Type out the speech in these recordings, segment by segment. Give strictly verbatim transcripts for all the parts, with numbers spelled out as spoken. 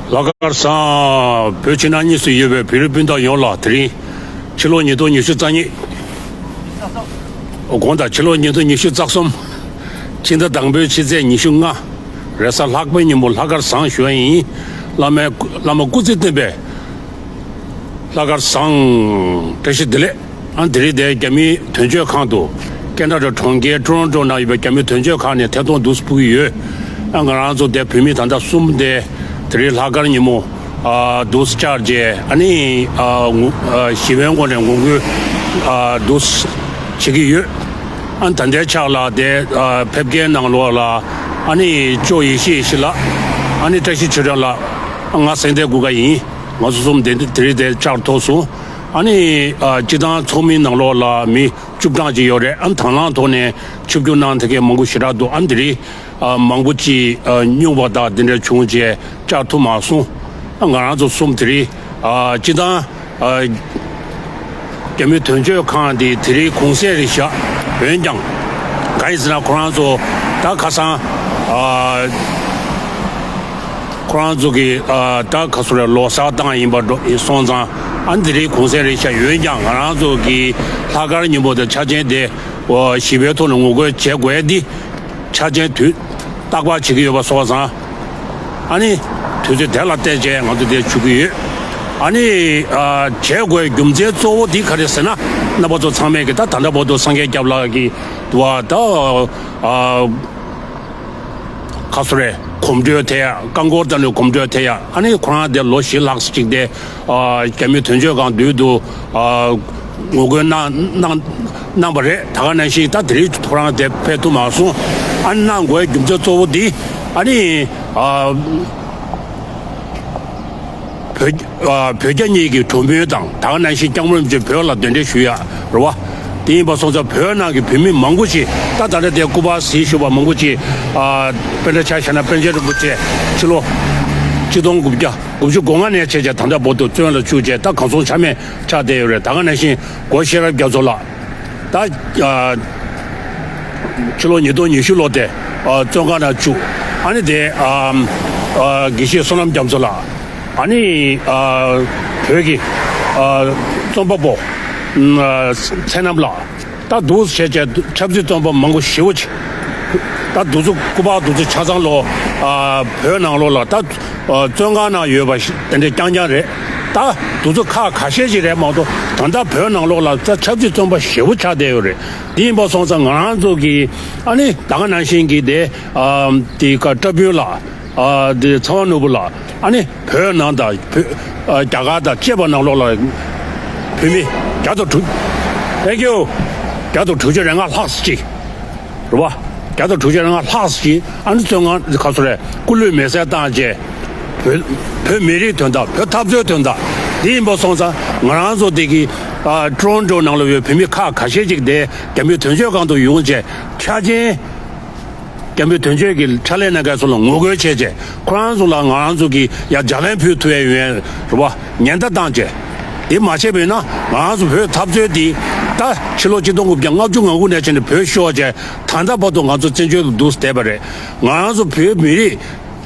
ལྷག་དཀར་བཟང་། བོད་ཕྱི་ནང་གཉིས་སུ་ཡོད་པའི་བོད་རིགས་སྤུན་ཟླ་ཡོངས་ལ། དེ་རིང་ཕྱི་ལོ་ཉིས་སྟོང་ཉི་ཤུ་རྩ་གཉིས། དགོངས་དག་ཕྱི་ལོ་ཉིས་སྟོང་ཉི་ཤུ་རྩ་གསུམ། ཕྱི་ཟླ་དང་པོའི་ཕྱི་ཚེས་ཉི་ཤུ་ལྔ། རེས་གཟའ་ལྷག་པའི་ཉིན་མོ་ལྷག་དཀར་བཟང་ཞུ་བ་ཡིན། བླ་མའི་བླ་མ་སྐུ་ཚེ་བརྟན་པའི་ལྷག་དཀར་བཟང་། བཀྲ་ཤིས་བདེ་ལེགས། ཨ་དེ་རིང་དེ་རྒྱ་མིའི་དོན་གཅོད་ཁང་དུ། ཀེ་ན་ཌ་གྲོང་ཁྱེར་ཊོ་རོན་ཊོ་ནང་ཡོད་པའི་རྒྱ་མིའི་དོན་གཅོད་ཁང་ནས་ཐད་གཏོང་འདུག་སེ་ཕུལ་གྱི་ཡོད། ཨ་ང་རང་ཚོ་དེ་བོད་མི་ད་ལྟ་གསུམ་དེ་དེ་རིང་ལྷག་དཀར་ཉིན་མོ་ཨ་འདུག་སེ་བཅར་རྗེས། ཨ་ནི་ཨ་ངུ་ཨ་ཞི་བའི་ངོ་ནས་ངོ་རྒོལ་ཨ་འདུག་སེ་བྱེད་ཀྱི་ཡོད། ཨ་ད་ལྟའི་ཆར་ལ་དེ་ཨ་ཕེབས་མཁན་ནང་ལོགས་ལ། ཨ་ནི་ཅོ་ཡེ་ཤེས་ཡེ་ཤེས་ལགས། ཨ་ནི་བཀྲ་ཤིས་ཆོས་སྒྲོན་ལགས། ང་སེང་སྟེ་གུ་ག་ཡིན། ང་ཚོ་གསུམ་དེ་དེ་རིང་དེ་བཅར་ཐུབ་སོང་། ཨ་ནི་ཨ་སྤྱི་བཏང་ཚོགས་མིའི་ནང་ལོགས་ལ་མི་བཅུ་གྲངས་ཅིག་ཡོད་རེད། ཨ་དང་བླངས་ཐོག་ནས་ཆིབས་བསྒྱུར་གནང་ཐུབ་མཁན་མང་པོ་ཞེ་དྲག་འདུག་ཨ་འདི་རིང་ཨ་མང་པོ་ཅིག་ཨ་སྙུང་བ་དང་འདི་འདྲ་བྱུང་རྗེས་བཅར་ཐུབ་མ་སོང་། ཨ་ང་རང་ཚོ་གསུམ་དེ་རིང་ཨ་སྤྱི་བཏང་ཨ་རྒྱ་མི་དོན་གཅོད་ཁང་འདི་དེ་རིང་གུང་སེང་རེད་ཤག་འོན་ཀྱང་གང་ཡིན་ཟེར་ན་ཁོ་རང་ཚོ་ད་ཁ་སང་ཨ་ཁོ་རང་ཚོ་གི་ཨ་ད་ག་སོ་རེ་ལོ་གསར་བཏང་ཡིན་པ་འགྲོ་ཡིན་སོང་ཙང་། ཨ་འདི་རིང་གུང་སེང་རེད་ཤག་འོན་ཀྱང་ང་རང་ཚོ་གི་ལྷག་དཀར་ཉིན་མོ་དེ་འཆར་ཅན་དེ་ཞི་བའི་ཐོག་ནས་ངོ་རྒོལ་བྱེད་དགོས་འདི་འཆར་ཅན་དུས་རྟག་པར་བྱེད་ཀྱི་ཡོད་པ་སོང་ཙང་། ཨ་ནི་དུས་ཚོད་དེ་ལ་བལྟས་བྱས་ང་ཚོ་དེ་བྱེད་ཀྱི་ཡོད། ཨ་ནི་ཨ་བྱེད་དགོས་རྒྱུ་མཚན་གཙོ་བོ་འདི་ག་རེ་ཟེར་ན། རྣམ་པ་ཚོ་ཚང་མས་ཀྱི་ད་ད་ལྟ་བར་དུ་སངས་རྒྱས་སྐྱབས་ལགས་ཀྱི་དུ་བ་ད་ཨ་ག་སོ་རེ་གོམ་བགྲོད་ཐེབས་ཡ། རྐང་འཁོར་དང་ནི་གོམ་བགྲོད་ཐེབས་ཡ། ཨ་ནི་ཁོ་རང་དེ་ལོ་བཞི་ལྷག་ཅིག་དེ་ཨ་རྒྱ་མི་དོན་གཅོད་ཁང་མདུན་དུ་ཨ་ངོ་རྒོལ་གནང་གནང་གནང་བ་རེད། ད་ག་ནང་བཞིན་ད་དེ་རིང་ཁོ་རང་དེ་ཕེབས་ཐུབ་མ་སོང་། ཨ་ནི་གནང་དགོས་རྒྱུ་མཚན་གཙོ་བོ་འདི་ཨ་ནི་ཨ་བོད་ཨ་བོད་རྒྱ་གཉིས་ཀྱི་གྲོས་མོལ་དང་། ད་ག་ནང་བཞིན་སྐྱབས་མགོན་རིན་པོ་ཆེ་བོད་ལ་གདན་འདྲེན་ཞུ་ཡ་རེད་བ། དེ་ཡིན་པ་སོང་ཙང་བོད་ནང་གི་བོད་མི་མང་པོ་ཞིག་ད་ད་ལྟ་དེ་སྐུ་པར་གཟིགས་བཞུགས་པ་མང་པོ་ཞིག་ཨ་དཔེར་ན་ཆ་བཞག་ན་པཎ་ཆེན་རིན་པོ་ཆེ་ཕྱི་ལོ་ཆིག་སྟོང་དགུ་བརྒྱ་དགུ་བཅུ་གོ་ལྔ་ནས་བྱས་བྱས་ད་ལྟ་བར་དུ་བཙོན་ལ་བཅུག་བྱས་ད་གང་སོང་ཆ་མེད་ཆགས་བསྡད་ཡོད་རེད། ད་ག་ནང་བཞིན་སྒོ་ཤེས་རབ་རྒྱ་མཚོ་ལགས། ད་ཨ་ཕྱི་ལོ་ཉིས་སྟོང་ཉི་ཤུ་ལོ་དེ་ཨ་བཙོན་ཁང་ནང་བཅུག་ཨ་ནི་དེ་ཨ་ཨ་དགེ་བཤེས་བསོད་ནམས་རྒྱ་མཚོ་ལགས། ཨ་ནི་ཨ་བོད་ཀྱི་ཨ་རྩོམ་པ་པོ་ཨ་ཚེ་རྣམ་ལགས། ད་འདུག་བྱས་བྱས་ཆབ་སྲིད་བཙོན་པ་མང་པོ་ཞེ་པོ་ཅིག་ད་འདུག་ཚོ་སྐུ་པར་འདུག་ཚོ་ཆ་ཚང་ལོ་ཨ་བོད་ནང་ལོགས་ལ་ད་ཨ་བཙོན་ཁང་ནང་ཡོད་པ་ཞིག་དེ་འདྲ་རྐྱང་རྐྱང་རེད། ད་འདུག་ཚོ་ཁག་ཁ་ཤས་ཤིག་རེད་མ་གཏོགས་ད་ལྟ་བོད་ནང་ལོགས་ལ་ད་ཆབ་སྲིད་བཙོན་པ་ཞེ་པོ་ཆགས་བསྡད་ཡོད་རེད། དེ་ཡིན་པ་སོང་ཙང་ང་རང་ཚོ་གི་ཨ་ནི་ད་ག་ནང་བཞིན་གྱི་དེ་ཨ་དེ་ཀ་བཀྲ་དཔོན་ལགས། ཨ་དེ་ཚེ་དབང་ནོར་བུ་ལགས། ཨ་ནི་བོད་ནང་དང་བོད་ཨ་རྒྱ་གར་དང་བཅས་པ་ནང་ལོགས་ལ་བོད་མི་བརྒྱ་དང་དྲུག Thank you། བརྒྱ་དང་དྲུག་ཅུ་རེ་ལྔ་ལྷག་ཅིག་རེད་བ། བརྒྱ་དང་དྲུག་ཅུ་རེ་ལྔ་ལྷག་ཅིག་ཨ་ནི་བཙོན་ཁང་ག་སོ་རེད་སྐུ་ལུས་མེར་སྲེག་བཏང་རྗེས་བོད་བོད་མི་རིགས་དོན་དག་བོད་འཐབ་རྩོད་དོན་དག་འདི་ཡིན་པ་སོང་ཙང་ང་རང་ཚོ་འདི་གི་ཨ་ཊོ་རོན་ཊོ་ནང་ལ་ཡོད་བོད་མི་ཁག་ཁ་ཤས་ཅིག་དེ་རྒྱ་མིའི་དོན་གཅོད་ཁང་དུ་ཡོང་རྗེས་འཆར་ཅན། རྒྱ་མིའི་དོན་གཅོད་ཀྱི་ཕྱག་ལས་གནང་མཁན་ཚོ་ལ་ངོ་རྒོལ་བྱས་རྗེས་ཁོ་རང་ཚོ་ལ་ང་རང་ཚོ་གིས་ཡ་ལྗགས་ལན་ཕུལ་ཐུབ་ཡས་ཡོད་རེད་བ། ཉེན་བརྡ་བཏང་རྗེས་དེ་མ་བྱས་པ་ཡིན་ན་ང་རང་ཚོ་བོད་འཐབ་རྩོད་འདི་ད་ཕྱི་ལོ་ཆིག་སྟོང་དགུ་བརྒྱ་ལྔ་བཅུ་ང་དགུ་ནས་བྱས་ནས་བོད་ཤོར་རྗེས་ད་ལྟ་བར་དུ་ང་ཚོ་བཙན་བྱོལ་དུ་འདུག་བསྡད་པ་རེད། ང་རང་ཚོ་བོད་མི་རིགས་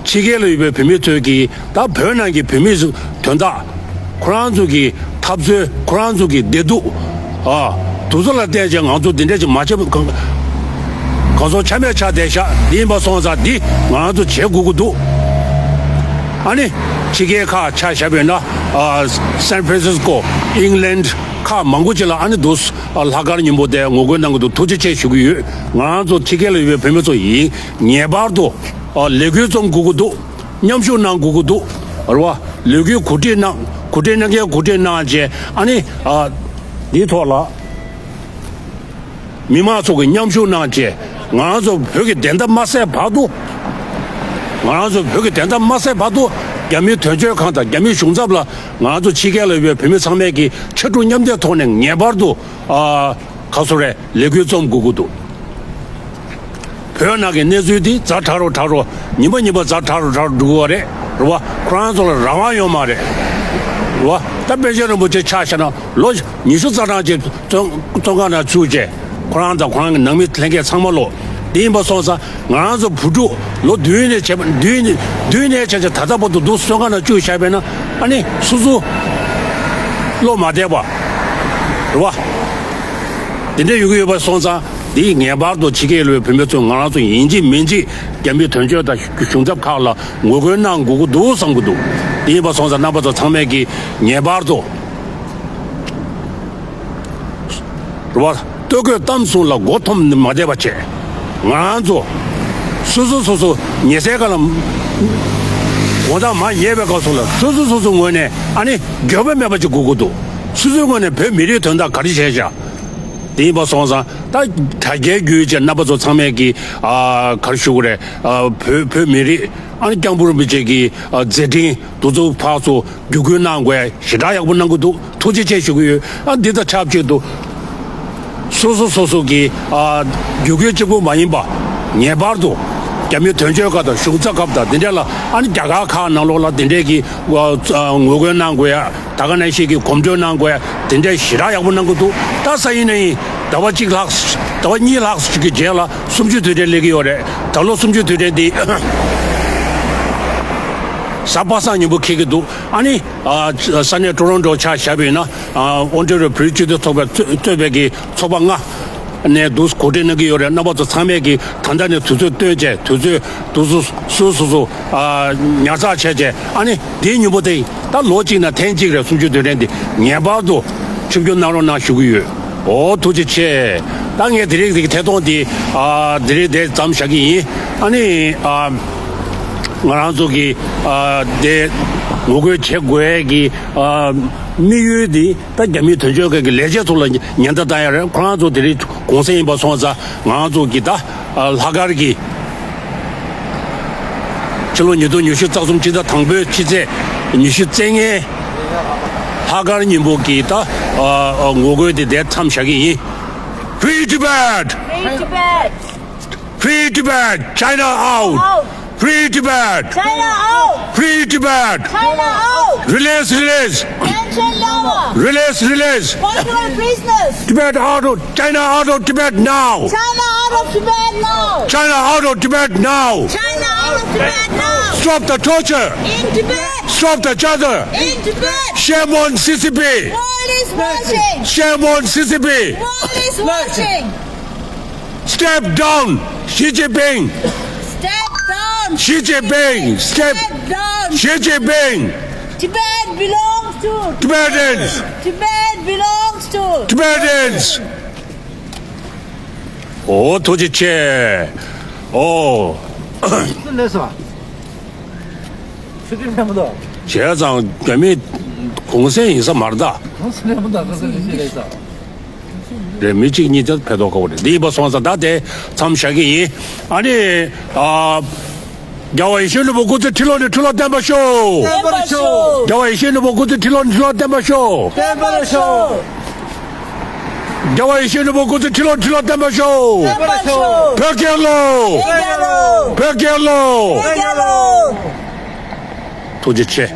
ཕྱི་རྒྱལ་ལ་ཡོད་པའི་བོད་མི་ཚོས་ཀྱིས་ད་བོད་ནང་གི་བོད་མི་ཚོ་དོན་དག་ཁོ་རང་ཚོ་གི་འཐབ་རྩོད་ཁོ་རང་ཚོ་གི་བདེ་སྡུག་ཨ་དེ་ཚོ་ལ་བལྟས་བྱས་ང་ཚོ་འདི་འདྲ་ཅིག་མ་བྱེད་གང་གང་སོང་ཆ་མེད་ཆགས་བསྡད་ཤག་འདི་ཡིན་པ་སོང་ཙང་འདི་ང་རང་ཚོ་བྱེད་དགོས་ཀྱི་འདུག་ཨ་ནི་ཕྱི་རྒྱལ་ཁག་ཆ་བཞག་པ་ཡིན་ན་ཨ་སན་ཕྲན་སིས་ཀོ་ཨིང་ལན་ཁག་མང་པོ་ཅིག་ལ་ཨ་ནི་འདུག་ཨ་ལྷག་དཀར་ཉིན་མོ་དེ་ངོ་རྒོལ་གནང་གི་འདུག་ཐུགས་རྗེ་ཆེ་ཞུ་གི་ཡོད། ང་རང་ཚོ་ཕྱི་རྒྱལ་ལ་ཡོད་པའི་བོད་མི་ཚོ་ཡིན་ངེས་པར་དུ་ཨ་ལས་འགུལ་རྩོམ་དགོས་ཀྱི་འདུག་མཉམ་ཞུགས་གནང་དགོས་ཀྱི་འདུག་རེད་བ། ལས་འགུལ་གོ་སྒྲིག་གནང་གོ་སྒྲིག་གནང་མཁན་གོ་སྒྲིག་གནང་བྱས་ཨ་ནི་ཨ་འདིའི་ཐོག་ལ་མི་མང་ཚོ་གིས་མཉམ་ཞུགས་གནང་བྱས་ང་རང་ཚོ་བོད་ཀྱི་བདེན་མཐའ་མ་གསལ་བར་དུ་ང་རང་ཚོ་བོད་ཀྱི་བདེན་མཐའ་མ་གསལ་བར་དུ་རྒྱ་མིའི་དོན་གཅོད་ཁང་དང་རྒྱ་མིའི་གཞུང་ཚབ་ལ་ང་རང་ཚོ་ཕྱི་རྒྱལ་ལ་ཡོད་པའི་བོད་མི་ཚང་མས་ཀྱིས་ཕྱར་གྲུ་མཉམ་འདེགས་ཐོག་ནས་ངེས་པར་དུ་ཨ། ག་སོ་རེད་ལས་འགུལ་རྩོམ་དགོས་ཀྱི་འདུག་བོད་ནང་གི་གནས་ཚུལ་འདི་ཛ་དྲག་རུ་དྲག་རུ་ཉིན་པ་ཉིན་པ་ཛ་དྲག་རུ་དྲག་རུ་འགྲོ་གི་ཡོད་རེད། རེད་བ། ཁོ་རང་ཚོ་ལ་རང་དབང་ཡོད་མ་རེད། རེད་བ། ད་པཎ་ཆེན་རིན་པོ་ཆེ་ཆ་བཞག་ན་ལོ་ཉི་ཤུ་རྩ་གྲངས་ཅིག་བཙོན་བཙོན་ཁང་ནང་བཅུག་རྗེས་ཁོ་རང་དང་ཁོ་རང་གི་ནང་མི་ལྷན་རྒྱས་ཚང་མ་ལོ་ དེ་ཡིན་པ་སོང་ཙང་ང་རང་ཚོ་བུ་ཕྲུག་ལོ་བདུན་ནས་བྱས་པ་བདུན་ནས་བདུན་ནས་བྱས་བྱས་ད་ལྟ་བར་དུ་འདུག་བཙོན་ཁང་ནང་བཅུག་བཞག་པས་ན་ཨ་ནི་སོ་སོ་བློ་མ་བདེ་བ་རེད་བ། དེ་འདྲ་ཡོང་གི་ཡོད་པ་སོང་ཙང་འདི་ངེས་པར་དུ་ཕྱི་རྒྱལ་ལ་བོད་མི་ཚོས་ང་རང་ཚོ་ཡིན་གཅིག་མིན་གཅིག་རྒྱ་མིའི་དོན་གཅོད་དང་གཞུང་ཚབ་ཁག་ལ་ངོ་རྒོལ་གནང་དགོས་ཀྱི་འདུག་བསམ་གྱི་འདུག་དེ་ཡིན་པ་སོང་ཙང་རྣམ་པ་ཚོ་ཚང་མས་ཀྱིས་ངེས་པར་དུ། རེད་བ། ལྟོ་གོས་གཏམ་གསུམ་ལ་མགོ་འཐོམ་ནས་མ་བསྡད་པ་བྱས། ང་རང་ཚོ། སོ་སོ་སོ་སོ་ཉལ་སའི་སྒང་ལ། དགོང་དག་མར་ཉལ་བའི་སྐབས་སུ་ལ་སོ་སོ་སོ་སོ་ངོས་ནས་ཨ་ནི་འགྱོད་པ་མེད་པ་ཅིག་དགོས་ཀྱི་འདུག་སོ་སོའི་ངོས་ནས་བོད་མི་རིགས་དོན་དག་ག་རེ་བྱས་བཞག་དེ་ཡིན་པ་སོང་ཙང་ད་དྲ་རྒྱའི་བརྒྱུད་བྱས་རྣམ་པ་ཚོ་ཚང་མས་ཀྱིས་ཨ་ག་རེ་ཞུ་དགོས་རེད། ཨ་བོད་བོད་མི་རིགས་ཨ་ནི་སྐྱབས་མགོན་རིན་པོ་ཆེ་གི་ཨ་མཛད་འཕྲིན་འདུ་འཛོམས་ཕར་ཚུར་བརྒྱུད་སྐུལ་གནང་དགོས་ཞེ་དྲག་ཡག་པོ་གནང་གི་འདུག་ཐུགས་རྗེ་ཆེ་ཞུ་གི་ཡོད། ཨ་འདི་དང་ཆབས་ཅིག་ཏུ། སོ་སོ་སོ་སོ་གི་ཨ་བརྒྱུད་སྐུལ་གཅིག་པུ་མ་ཡིན་པ། ངེས་པར་དུ་རྒྱ་མི་དོན་གཅོད་ཁག་དང་གཞུང་ཚབ་ཁག་དང་དེ་འདྲ་ལ་ཨ་ནི་རྒྱ་གར་ཁག་ནང་ལོགས་ལ་དེ་འདྲས་ཀྱི་ཨ་ངོ་རྒོལ་གནང་དགོས་ཡ། ད་ག་ནང་བཞིན་གྱི་གོམ་བགྲོད་གནང་དགོས་ཡ་དེ་འདྲས་ཞེ་དྲག་ཡག་པོ་གནང་གི་འདུག་ད་ས་ཡིན་ན་ཡིན་ཟླ་བ་གཅིག་ལྷག་ཟླ་བ་གཉིས་ལྷག་ཅིག་གི་རྗེས་ལ་གསུམ་བཅུའི་དུས་དྲན་སླེབས་ཀྱི་ཡོད་རེད། ད་ལོ་གསུམ་བཅུའི་དུས་དྲན་འདི་གཟའ་པ་སངས་ཉིན་པོ་འཁེལ་གྱི་འདུག་ཨ་ནི། ཨ་ས་གནས་ཀྲོ་རོན་ཀྲོ་ཆ་བཞག་པ་ཡིན་ན་ཨ་ཨོན་ཊེ་རི་ཡོ་བོད་རིགས་སྤྱི་མཐུན་ཚོགས་པའི་གཙོས་གཙོས་པའི་གི་ཚོགས་པ་ལྔ་ནས་འདུག་གོ་སྒྲིག་གནང་གི་ཡོད་རེད། རྣམ་པ་ཚོ་ཚང་མས་གི་ད་ལྟ་ནས་དུས་ཚོད་བཏོན་བྱས་དུས་ཚོད་འདུག་སོ་སོ་སོ་སོ་ཨ་ཉར་ཚགས་བྱས་བྱས་ཨ་ནི་དེའི་ཉིན་པོ་དེ་ད་ལོ་གཅིག་ནང་ཐེངས་གཅིག་རེད། གསུམ་བཅུའི་དུས་དྲན་འདི་ངེས་པར་དུ་ཆིབས་བསྒྱུར་གནང་རོགས་གནང་ཞུ་གི་ཡོད། ཨོ་ཐུགས་རྗེ་ཆེ། ད་ངས་དེ་རིང་འདི་གི་ཐད་གཏོང་འདི་ཨ་དེ་རིང་དེ་ཙམ་བཞག་གི་ཡིན། ཨ་ནི་ཨ་ང་རང་ཚོ་གི་ཨ་དེ་ངོ་རྒོལ་བྱེད་དགོས་ཀྱི་ཨ་དམིགས་ཡུལ་འདི་ད་རྒྱ་མིའི་དོན་གཅོད་ཁང་གི་ལས་བྱེད་ཚོ་ལ་ཉེན་བརྡ་བཏང་ཡ་རེད། ཁོ་རང་ཚོ་དེ་རིང་གུང་སེང་ཡིན་པ་སོང་ཙང་ང་རང་ཚོ་གི་ད་ཨ་ལྷག་དཀར་གྱི་ཕྱི་ལོ་ཉིས་སྟོང་ཉི་ཤུ་རྩ་གསུམ་ཕྱི་ཟླ་དང་པོའི་ཕྱི་ཚེས་ཉི་ཤུ་རྩ་ལྔའི་ལྷག་དཀར་ཉིན་མོ་གི་ད་ཨ་ཨ་ངོ་རྒོལ་དེ་དེ་མཚམས་བཞག་གི་ཡིན། Free Tibet! Free Tibet! Free Tibet! China out! Out! Free Tibet! China out! Free Tibet! China out! Release, release! Panchen Lama! Release, release! Political prisoners! Tibet out of, China out of Tibet now! China out of Tibet now! China out of Tibet now! China out of Tibet now! Stop the torture! In Tibet! Stop the torture! In Tibet! Shame on C C P! World is watching! Shame on C C P! World is watching! Step down, Xi Jinping. Step down. Xi Jinping. Step. Step down. Xi Jinping. Tibet belongs to Tibetans. Tibet belongs to Tibetans. ཨོ་ཐུགས་རྗེ་ཆེ། ཨོ། ལས་སོ། ཆུ་ཚོད་ལས་མི་འདུག་བྱས་ཙང་རྒྱ་མི་གུང་སེང་ཡིན་ས་མ་རེད་ད། གུང་སེང་ལས་མི་འདུག་གུང་སེང་ལས་ས། རེད། མི་གཅིག་གཉིས་དེ་ཕེབས་མདོག་ཁ་པོ་རེད། འདི་ཡིན་པ་སོང་ཙང་ད་དེ་མཚམས་བཞག་གི་ཡིན། ཨ་ནི། ཨ། རྒྱལ་བ་ཡིད་བཞིན་ནོར་བུ་སྐུ་ཚེ་ཁྲི་ལོ་ནས་ཁྲི་ལོ་བརྟན་པར་ཤོག་བརྟན་པར་ཤོག་རྒྱལ་བ་ཡིད་བཞིན་ནོར་བུ་སྐུ་ཚེ་ཁྲི་ལོ་ནས་ཁྲི་ལོ་བརྟན་པར་ཤོག་བརྟན་པར་ཤོག་རྒྱལ་བ་ཡིད་བཞིན་ནོར་བུ་སྐུ་ཚེ་ཁྲི་ལོ་ནས་ཁྲི་ལོ་བརྟན་པར་ཤོག་བརྟན་པར་ཤོག་བོད་རྒྱལ་ལོ། བོད་རྒྱལ་ལོ། བོད་རྒྱལ་ལོ། བོད་རྒྱལ་ལོ། ཐུགས་རྗེ་ཆེ།